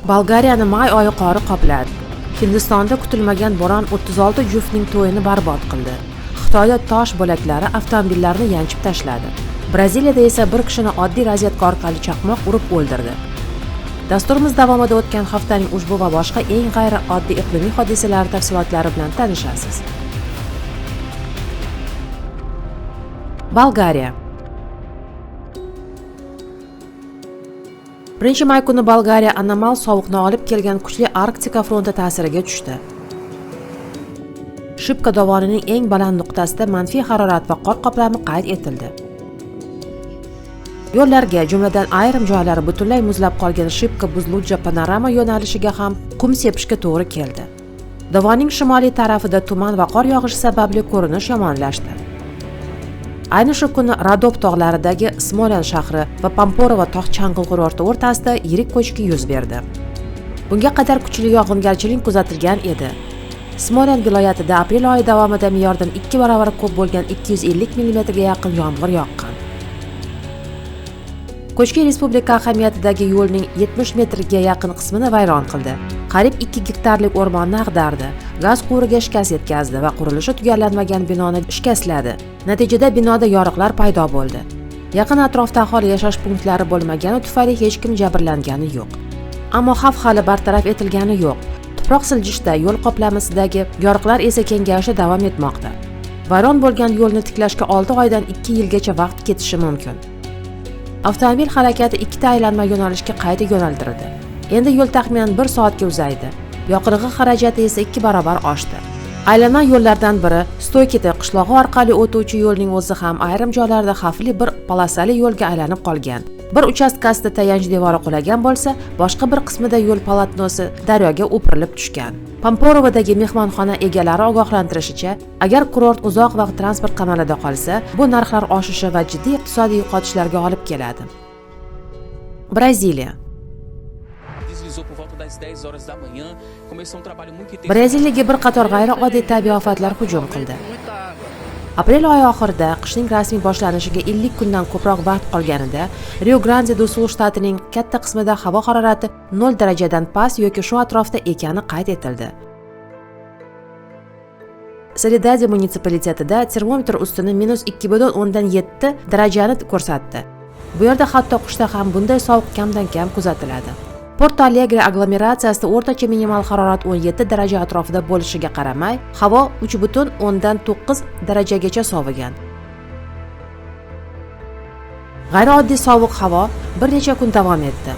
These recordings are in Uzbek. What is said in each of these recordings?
Bolgariyani may oyi qori qopladi. Hindistonda kutilmagan bo'ron 36 juftning to'yini barbod qildi. Xitoyda tosh bo'laklari avtomobillarni yanchib tashladi. Braziliyada esa bir kishini oddiy rozetka orqali chaqmoq urib o'ldirdi. Dasturimiz davomida o'tgan haftaning ushbu va boshqa eng g'ayrioddiy iqlimiy hodisalari tafsilotlari bilan tanishasiz. Bolgariya. 1 may kuni Bolgariya anomal sovuqni olib kelgan kuchli Arktika fronti ta'siriga tushdi. Shipka dovonining eng baland nuqtasida manfiy harorat va qor qoplami qayd etildi. Yo'llarga, jumladan ayrim joylari butunlay muzlab qolgan Shipka Buzluja panorama yo'nalishiga ham qum sepishga to'g'ri keldi. Dovonning shimoliy tarafida tuman va qor yog'ishi sababli ko'rinish yomonlashdi. Ayni shu kuni Radop tog'laridagi Smolyan shahri va Pamporova tog' chang'i kurorti o'rtasida yirik ko'chki yuz berdi. Bunga qadar kuchli yog'ingarchilik kuzatilgan edi. Smolyan viloyatida aprel oyi davomida me'yordan 2 barobar ko'p bo'lgan 250 mm ga yaqin yomg'ir yoqqan. Ko'chki respublika ahamiyatidagi yo'lning 70 metrga yaqin qismini vayron qildi. Qariyb 2 gektarlik o'rmonni ag'dardi, gaz quvuriga shikast yetkazdi va qurilishi tugallanmagan binoni shikastladi. Natijada binoda yoriqlar paydo bo'ldi. Yaqin atrofda aholi yashash punktlari bo'lmagani tufayli hech kim jabrlangani yo'q. Ammo xavf hali bartaraf etilgani yo'q. Tuproq siljishda yo'l qoplamasidagi yoriqlar esa kengayishda davom etmoqda. Vayron bo'lgan yo'lni tiklashga 6 oydan 2 yilgacha vaqt ketishi mumkin. Avtomobil harakati ikkita aylanma yo'nalishga qayta yo'naltirildi. Endi yo'l taxminan 1 soatga uzaydi. Yoqilg'i xarajati esa 2 barobar oshdi. Aylanma yo'llardan biri Stoykita qishlog'i orqali o'tuvchi yo'lning o'zi ham ayrim joylarda xavfli bir polosali yo'lga aylanib qolgan. Bir uchastkasida tayanch devori qulagan bo'lsa, boshqa bir qismida yo'l polotnosi daryoga o'pirilib tushgan. Pamporovodagi mehmonxona egalari ogohlantirishicha, agar kurort uzoq vaqt transport qamalida qolsa, bu narxlar oshishi va jiddiy iqtisodiy yo'qotishlarga olib keladi. Braziliya. Deslizou por volta das 10 horas da manhã. Começou um trabalho muito intenso. Braziliyaga bir qator g'ayrioddiy tabiiy ofatlar hujum qildi. Aprel oyi oxirida qishning rasmiy boshlanishiga 50 kundan ko'proq vaqt qolganida Rio Grande do Sul shtatining katta qismida havo harorati 0 darajadan past yoki shu atrofda ekani qayd etildi. Soledade munitsipalitetida termometr ustuni -2,7 darajani ko'rsatdi. Bu yerda hatto qishda ham bunday sovuq kamdan kam kuzatiladi. Porto Alegre aglomeratsiyasida o'rtacha minimal harorat 17 daraja atrofida bo'lishiga qaramay, havo 3,9 darajagacha sovigan. G'ayrioddiy sovuq havo bir necha kun davom etdi.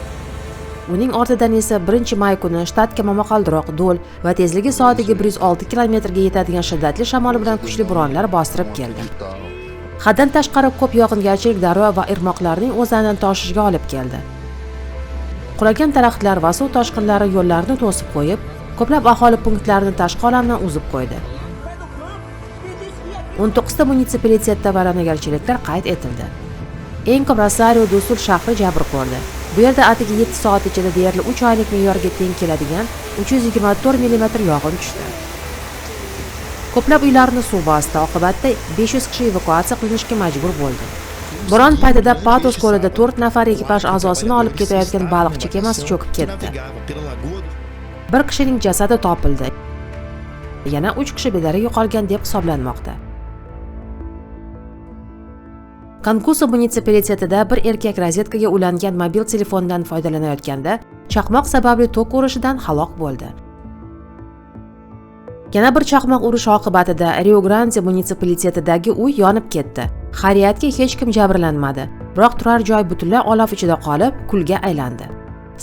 Uning ortidan esa 1 may kuni shtatga momaqaldiroq, do'l va tezligi soatiga 106 kilometrga yetadigan shiddatli shamol bilan kuchli bo'ronlar bostirib keldi. Haddan tashqari ko'p yog'ingarchilik daryo va irmoqlarning o'zanidan toshishiga olib keldi. Qulagan daraxtlar va suv toshqinlari yo'llarni to'sib qo'yib, ko'plab aholi punktlarini tashqi olamdan uzib qo'ydi. 19 ta munitsipalitetda vayronagarchiliklar qayd etildi. Eng ko'p Rosario do Sul shahri jabr ko'rdi. Bu yerda atigi 7 soat ichida deyarli 3 oylik me'yorga teng keladigan 324 mm yog'in tushdi. Ko'plab uylarni suv bosdi, oqibatda 500 kishi evakuatsiya qilinishga majbur bo'ldi. Bo'ron paytida Patos ko'lida 4 nafar ekipaj a'zosini olib ketayotgan baliqchi kemasi cho'kib ketdi. Bir kishining jasadi topildi. Yana 3 kishi bedarak yo'qolgan deb hisoblanmoqda. Kankuso munitsipalitetida bir erkak rozetkaga ulangan mobil telefondan foydalanayotganda chaqmoq sababli tok urishidan halok bo'ldi. Yana bir chaqmoq urishi oqibatida Rio Grande munitsipalitetidagi uy yonib ketdi. Xayriyatki, hech kim jabrlanmadi, biroq turar joy butunlay olov ichida qolib, kulga aylandi.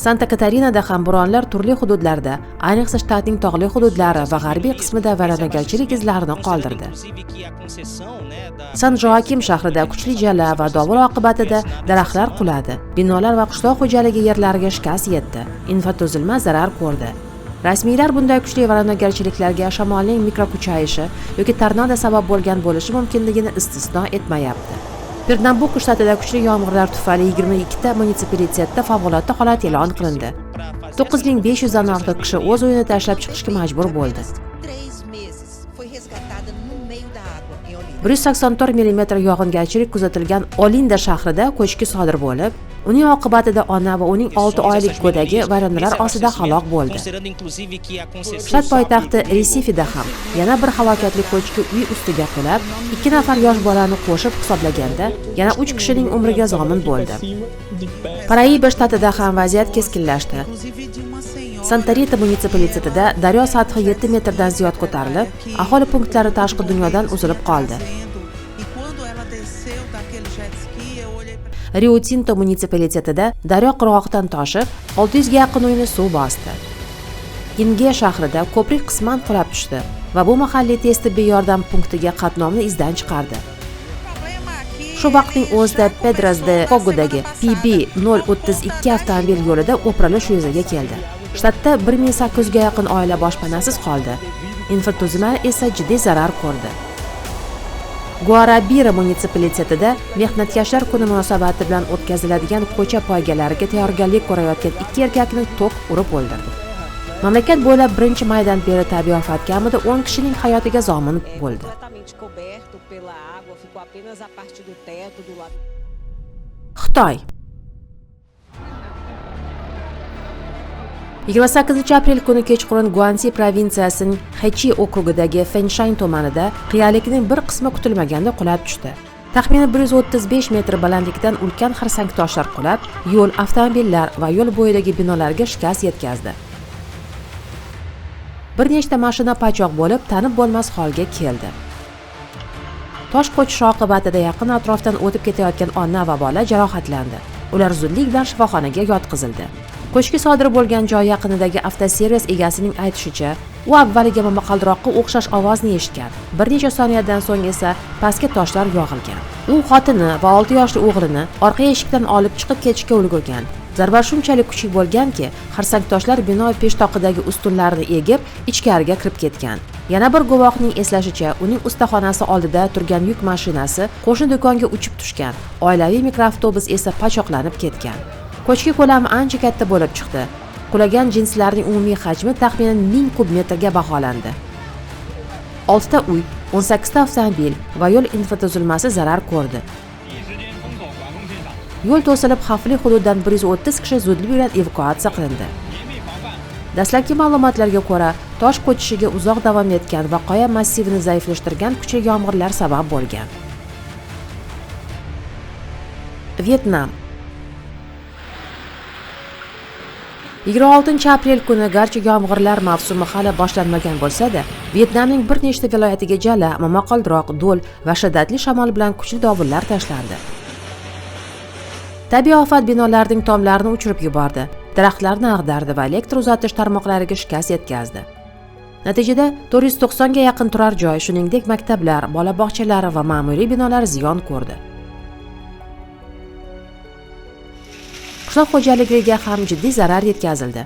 Santa Katarinada ham bo'ronlar turli hududlarda, ayniqsa shtatning tog'li hududlari va g'arbiy qismida vayronagarchilik izlarini qoldirdi. San Joakim shahrida kuchli jala va dovul oqibatida daraxtlar quladi, binolar va qishloq xo'jaligi yerlariga shikast yetdi, infratuzilma zarar ko'rdi. Rasmiylar bunday kuchli vayronagarchiliklarga shamolning mikrokuchayishi yoki tornado sabab bo'lgan bo'lishi mumkinligini istisno etmayapti. Pernambuko shtatida kuchli yomg'irlar tufayli 22 ta munitsipalitetda favqulodda holat e'lon qilindi. 9500 dan ortiq kishi o'z uyini tashlab chiqishga majbur bo'ldi. 3 meses foi resgatada no meio da água em Olinda. 184 mm yog'ingarchilik kuzatilgan Olinda shahrida ko'chki sodir bo'lib, uning oqibatida ona va uning 6 oylik go'dagi vayronalar ostida halok bo'ldi. Shtat poytaxti Resifida ham yana bir halokatli ko'chki uy ustiga qulab, 2 nafar yosh bolani qo'shib hisoblaganda yana 3 kishining umriga zomin bo'ldi. Paraiba shtatida ham vaziyat keskinlashdi. Santa-Rita munitsipalitetida daryo sathi 7 metrdan ziyod ko'tarilib, aholi punktlari tashqi dunyodan uzilib qoldi. Rio-Tinto munitsipalitetida daryo qirg'oqdan toshib, 600 ga yaqin uyni suv bosdi. Inge shahrida ko'prik qisman qulab tushdi va bu mahalliy tez tibbiy yordam punktiga qatnovni izdan chiqardi. Shu vaqtning o'zida Pedras de Fogodagi PB 032 avtomobil yo'lida o'pirilish yuzaga keldi. Shtatda 1800 ga yaqin oila boshpanasiz qoldi. Infratuzilma esa jiddiy zarar ko'rdi. Guarabira munitsipalitetida mehnatkashlar kuni munosabati bilan o'tkaziladigan ko'cha poygalariga tayyorgarlik ko'rayotgan 2 erkakni tok urib o'ldirdi. Mamlakat bo'ylab 1-maydan beri tabiiy ofat kamida 10 kishining hayotiga zomin bo'ldi. Xitoy 28 aprel kuni kechqurun Guansi provinsiyasining Hechi okrugidagi Fenshan tumanida qiyalikning bir qismi kutilmaganda qulab tushdi. Taxminan 135 metr balandlikdan ulkan xarsang toshlar qulab, yo'l, avtomobillar va yo'l bo'yidagi binolarga shikast yetkazdi. Bir nechta mashina pachoq bo'lib, tanib bo'lmas holga keldi. Tosh ko'chishi oqibatida yaqin atrofdan o'tib ketayotgan ona va bola jarohatlandi. Ular zudlik bilan shifoxonaga yotqizildi. Ko'chki sodir bo'lgan joy yaqinidagi avtoservis egasining aytishicha, u avvaliga momaqaldiroqqa o'xshash ovozni eshitgan. Bir necha soniyadan so'ng esa pastga toshlar yog'ilgan. U xotini va 6 yoshli o'g'lini orqa eshikdan olib chiqib ketishga ulgurgan. Zarba shunchalik kuchli bo'lganki, xarsang toshlar bino peshtoqidagi ustunlarni egib, ichkariga kirib ketgan. Yana bir guvohning eslashicha, uning ustaxonasi oldida turgan yuk mashinasi qo'shni do'konga uchib tushgan. Oilaviy mikroavtobus esa pachoqlanib ketgan. Ko'chki ko'lami ancha katta bo'lib chiqdi. Qulagan jinslarning umumiy hajmi taxminan 1000 kub metrga baholandi. 6 ta uy, 18 ta avtomobil va yo'l infratuzilmasi zarar ko'rdi. Yo'l to'silib, xavfli hududdan 130 kishi zudlik bilan evakuatsiya qilindi. Dastlabki ma'lumotlarga ko'ra, tosh ko'chishiga uzoq davom etgan va qoya massivini zaiflashtirgan kuchli yomg'irlar sabab bo'lgan. Vyetnam 26 aprel kuni garchi yomg'irlar mavsumi hali boshlanmagan bo'lsa-da, Vyetnamning bir nechta viloyatiga jala, momaqaldiroq, do'l va shiddatli shamol bilan kuchli dovullar tashlandi. Tabiiy ofat binolarning tomlarini uchirib yubordi, daraxtlarni ag'dardi va elektr uzatish tarmoqlariga shikast yetkazdi. Natijada 490 ga yaqin turar joy, shuningdek maktablar, bola bog'chalari va ma'muriy binolar ziyon ko'rdi. Qishloq xo'jaligiga ham jiddiy zarar yetkazildi.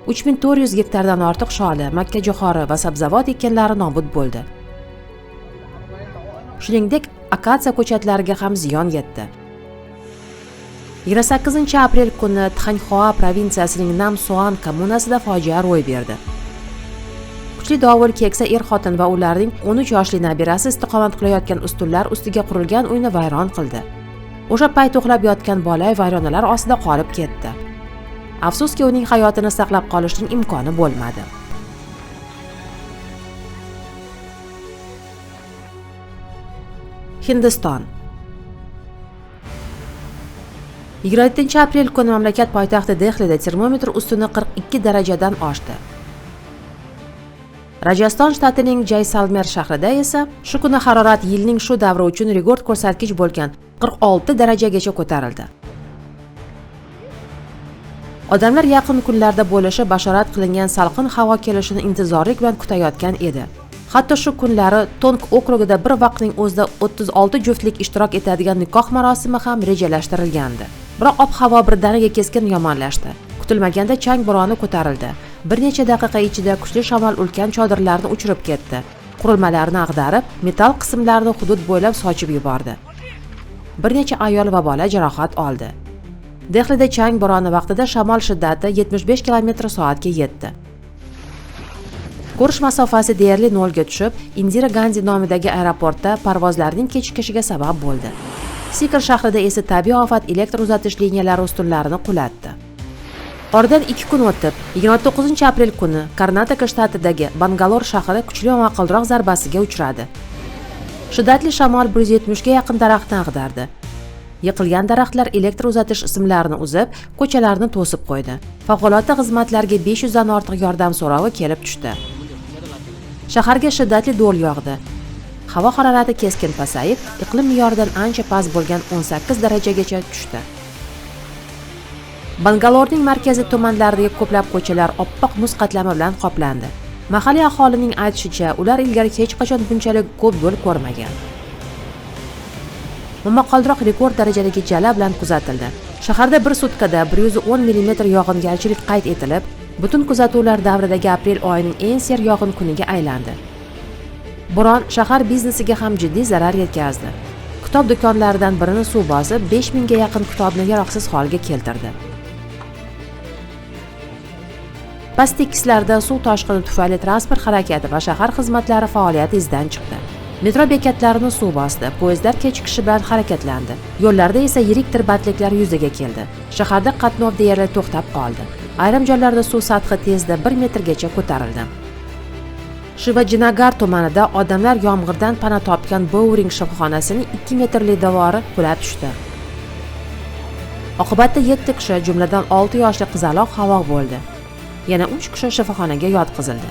3400 gektardan ortiq sholi, makkajo'xori va sabzavot ekinlari nobud bo'ldi. Shuningdek, akatsiya ko'chatlariga ham ziyon yetdi. 28 aprel kuni Txanxoa provinsiyasining Nam Soan kommunasida fojia ro'y berdi. Kuchli dovul keksa er-xotin va ularning 13 yoshli nabirasi istiqomat qilayotgan ustunlar ustiga qurilgan uyni vayron qildi. O'sha payt uxlab yotgan bola vayronalar ostida qolib ketdi. Afsuski, uning hayotini saqlab qolishning imkoni bo'lmadi. Hindiston 27 aprel kuni mamlakat poytaxti Dehlida termometr ustuni 42 darajadan oshdi. Rajasthan shtatining Jaysalmer shahrida esa shu kuni harorat yilning shu davri uchun rekord ko'rsatkich bo'lgan 46 darajagacha ko'tarildi. Odamlar yaqin kunlarda bo'lishi bashorat qilingan salqin havo kelishini intizorlik bilan kutayotgan edi. Hatto shu kunlari Tonk okrugida bir vaqtning o'zida 36 juftlik ishtirok etadigan nikoh marosimi ham rejalashtirilgandi. Biroq ob-havo birdaniga keskin yomonlashdi. Kutilmaganda chang bo'roni ko'tarildi. Bir necha daqiqa ichida kuchli shamol ulkan chodirlarni uchirib ketdi. Qurilmalarni ag'darib, metall qismlarini hudud bo'ylab sochib yubordi. Bir necha ayol va bola jarohat oldi. Dehlida chang bo'roni vaqtida shamol shiddati 75 km/soatga yetdi. Ko'rish masofasi deyarli nolga tushib, Indira Gandhi nomidagi aeroportda parvozlarning kechikishiga sabab bo'ldi. Sikr shahrida esa tabiiy ofat elektr uzatish liniyalari ustunlarini qulatdi. Oradan 2 kun o'tib, 29-aprel kuni Karnataka shtatidagi Bangalor shahri kuchli momaqaldiroq zarbasiga uchradi. Shiddatli shamol 170 ga yaqin daraxtni ag'dardi. Yiqilgan daraxtlar elektr uzatish simlarini uzib, ko'chalarni to'sib qo'ydi. Favqulodda xizmatlarga 500 dan ortiq yordam so'rovi kelib tushdi. Shaharga shiddatli do'l yog'di. Havo harorati keskin pasayib, iqlim me'yoridan ancha past bo'lgan 18 darajagacha tushdi. Bangalorning markaziy tumanlaridagi ko'plab ko'chalar oppoq muz qatlami bilan qoplandi. Mahalliy aholining aytishicha, ular ilgari hech qachon bunchalik ko'p do'l ko'rmagan. Momaqaldiroq rekord darajadagi jala bilan kuzatildi. Shaharda bir sutkada 110 mm yog'ingarchilik qayd etilib, butun kuzatuvlar davridagi aprel oyining eng ser yog'in kuniga aylandi. Bo'ron shahar biznesiga ham jiddiy zarar yetkazdi. Kitob do'konlaridan birini suv bosib, 5000 ga yaqin kitobni yaroqsiz holga keltirdi. Past tekislarda suv toshqini tufayli transport harakati va shahar xizmatlari faoliyati izdan chiqdi. Metro bekatlarini suv bosdi, poyezdlar kechikishi bilan harakatlandi. Yo'llarda esa yirik tirbandliklar yuzaga keldi. Shaharda qatnov deyarli to'xtab qoldi. Ayrim joylarda suv sathi tezda 1 metrgacha ko'tarildi. Shivajinagar tumanida odamlar yomg'irdan pana topgan Bouring shifoxonasining 2 metrli devori qulab tushdi. Oqibatda 7 kishi, jumladan 6 yoshli qizaloq halok bo'ldi. Yana 3 kishi shifoxonaga yotqizildi.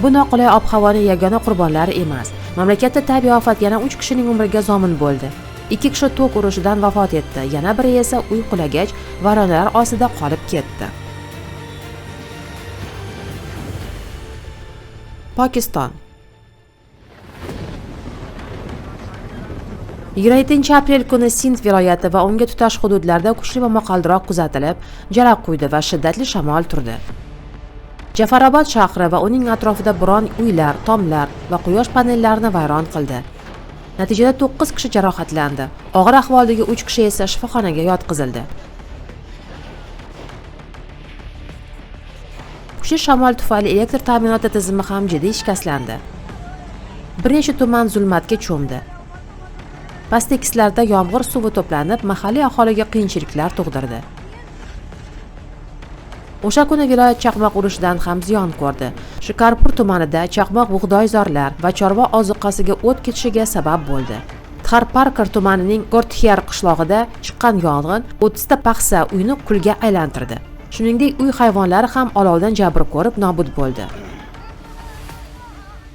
Bu noqulay ob-havoning yagona qurbonlari emas. Mamlakatda tabiiy ofat yana 3 kishining umriga zomin bo'ldi. 2 kishi tok urishidan vafot etdi, yana biri esa uy qulagach vayronalar ostida qolib ketdi. Pokiston. 27-aprel kuni Sind viloyati va unga tutash hududlarda kuchli momaqaldiroq kuzatilib, jala quydi va shiddatli shamol turdi. Jafarobod shahri va uning atrofida biron uylar, tomlar va quyosh panellarini vayron qildi. Natijada 9 kishi jarohatlandi. Og'ir ahvoldagi 3 kishi esa shifoxonaga yotqizildi. Kuchli shamol tufayli elektr ta'minoti tizimi ham jiddiy shikastlandi. Bir necha tuman zulmatga cho'mdi. Past tekislarda yomg'ir suvi to'planib, mahalliy aholiga qiyinchiliklar tug'dirdi. O'sha kuni viloyat chaqmoq urushidan ham ziyon ko'rdi. Shikarpur tumanida chaqmoq bug'doyzorlar va chorva ozuqasiga o't ketishiga sabab bo'ldi. Txarparkar tumanining Gortxer qishlog'ida chiqqan yong'in 30 ta paxsa uyni kulga aylantirdi. Shuningdek, uy hayvonlari ham olovdan jabr ko'rib nobud bo'ldi.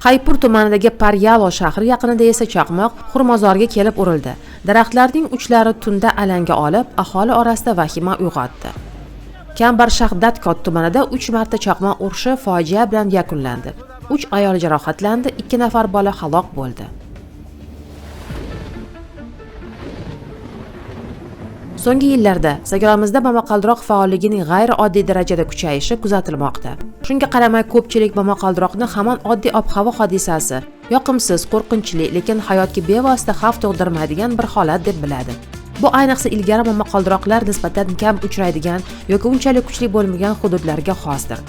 Haypur tumanidagi Paryalo shahri yaqinida esa chaqmoq xurmozorga kelib urildi. Daraxtlarning uchlari tunda alanga olib, aholi orasida vahima uyg'otdi. Kambar Shahdatkot tumanida 3 marta chaqmoq urishi fojia bilan yakunlandi. 3 ayol jarohatlandi, 2 nafar bola halok bo'ldi. So'nggi yillarda sayyoramizda momaqaldiroq faolligining g'ayrioddiy darajada kuchayishi kuzatilmoqda. Shunga qaramay ko'pchilik momaqaldiroqni hamon oddiy ob-havo hodisasi, yoqimsiz, qo'rqinchli, lekin hayotga bevosita xavf tug'dirmaydigan bir holat deb biladi. Bu ayniqsa ilgari momaqaldiroqlar nisbatan kam uchraydigan yoki unchalik kuchli bo'lmagan hududlarga xosdir.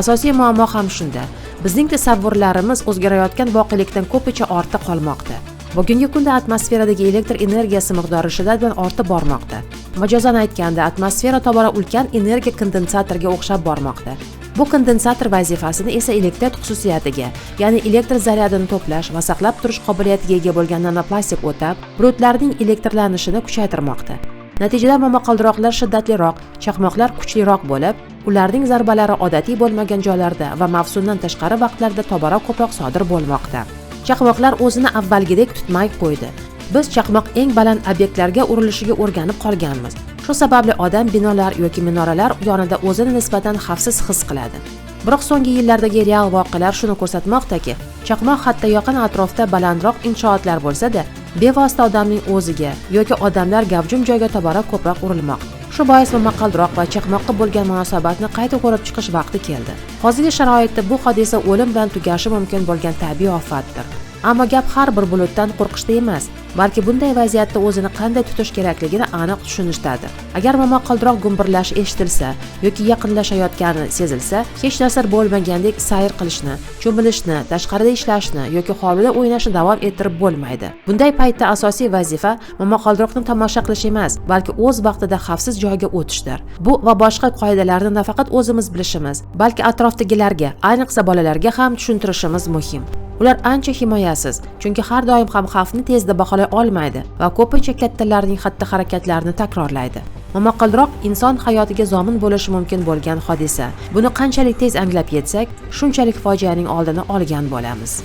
Asosiy muammo ham shunda. Bizning tasavvurlarimiz o'zgarayotgan voqelikdan ko'pincha ortda qolmoqda. Bugungi kunda atmosferadagi elektr energiyasi miqdori shiddat bilan ortib bormoqda. Majozan aytganda, atmosfera tobora ulkan energiya kondensatoriga o'xshab bormoqda. Bu kondensator vazifasini esa elektr xususiyatiga, ya'ni elektr zaryadini to'plash va saqlab turish qobiliyatiga ega bo'lgan nanoplastik o'tab, bulutlarning elektrlanishini kuchaytirmoqda. Natijada momaqaldiroqlar shiddatliroq, chaqmoqlar kuchliroq bo'lib, ularning zarbalari odatiy bo'lmagan joylarda va mavsumdan tashqari vaqtlarda tobora ko'proq sodir bo'lmoqda. Chaqmoqlar o'zini avvalgidek tutmay qo'ydi. Biz chaqmoq eng baland obyektlarga urilishiga o'rganib qolganmiz. Shu sababli odam binolar yoki minoralar yonida o'zini nisbatan xavfsiz his qiladi. Biroq so'nggi yillardagi real voqealar shuni ko'rsatmoqdaki, chaqmoq hatto yaqin atrofda balandroq inshootlar bo'lsa-da, bevosita odamning o'ziga yoki odamlar gavjum joyga tobora ko'proq urilmoqda. Shu bois momaqaldiroq va chaqmoqqa bo'lgan munosabatni qayta ko'rib chiqish vaqti keldi. Hozirgi sharoitda bu hodisa o'lim bilan tugashi mumkin bo'lgan tabiiy ofatdir. Ammo gap har bir bulutdan qo'rqishda emas, balki bunday vaziyatda o'zini qanday tutish kerakligini aniq tushunishdadir. Agar momaqaldiroq gumburlashi eshitilsa yoki yaqinlashayotgani sezilsa, hech narsa bo'lmagandek sayr qilishni, cho'milishni, tashqarida ishlashni yoki hovlida o'ynashni davom ettirib bo'lmaydi. Bunday paytda asosiy vazifa momaqaldiroqni tomosha qilish emas, balki o'z vaqtida xavfsiz joyga o'tishdir. Bu va boshqa qoidalarni nafaqat o'zimiz bilishimiz, balki atrofdagilarga, ayniqsa bolalarga ham tushuntirishimiz muhim. Ular ancha himoyasiz, chunki har doim ham xavfni tezda baholay olmaydi va ko'pincha kattalarning xatti-harakatlarini takrorlaydi. Momaqaldiroq inson hayotiga zomin bo'lishi mumkin bo'lgan hodisa. Buni qanchalik tez anglab yetsak, shunchalik fojianing oldini olgan bo'lamiz.